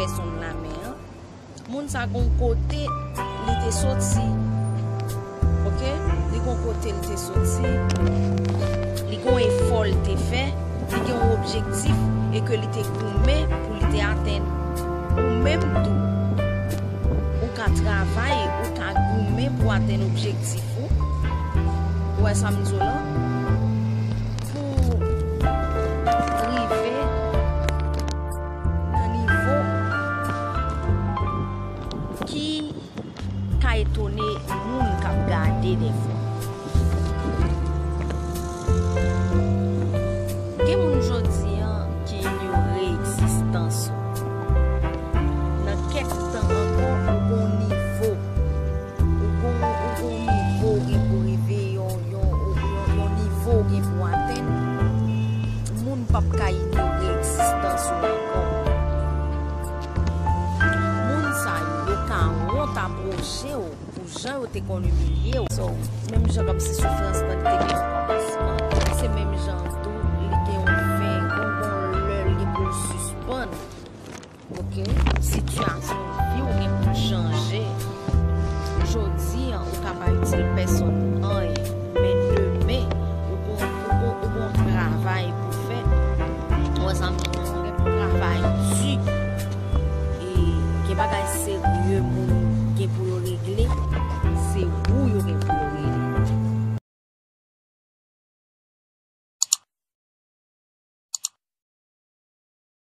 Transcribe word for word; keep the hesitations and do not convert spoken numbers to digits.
pèsonn la men an. Moun sa gon kote li te soti. Oke? Li gon kote li te soti. Li gon efò li te fè. Li gen yon objektif e ke li te goumen pou li te atenn. Ou menm tou, ou ka travay, ou ka goumen pou atenn objektif ou. Ou wè sa m di w la? Pou rive nan nivo ki ka etone moun k ap gade dèfwa. Gen moun jodi an ki inyore egzistans ou. Nan kèk tan ankò, ou gon nivo. Ou gon, ou gon nivo ou gen pou rive, yon, yon, yon, yon nivo ou gen pou atenn. Moun p ap ka inyore egzistans ou ankò. Moun sa yo, yo ka wont apwoche w pou jan yo te konn imilye w. So, menm jan kòmsi soufrans lan te gen yon kòmansman, se menm jan tou li gen yon fen, gon, gon lè l gen pou l sispann. Oke? Sitiyasyon vi w gen pou l chanje. Jodi an, ou ka pa itil pèsonn anyen.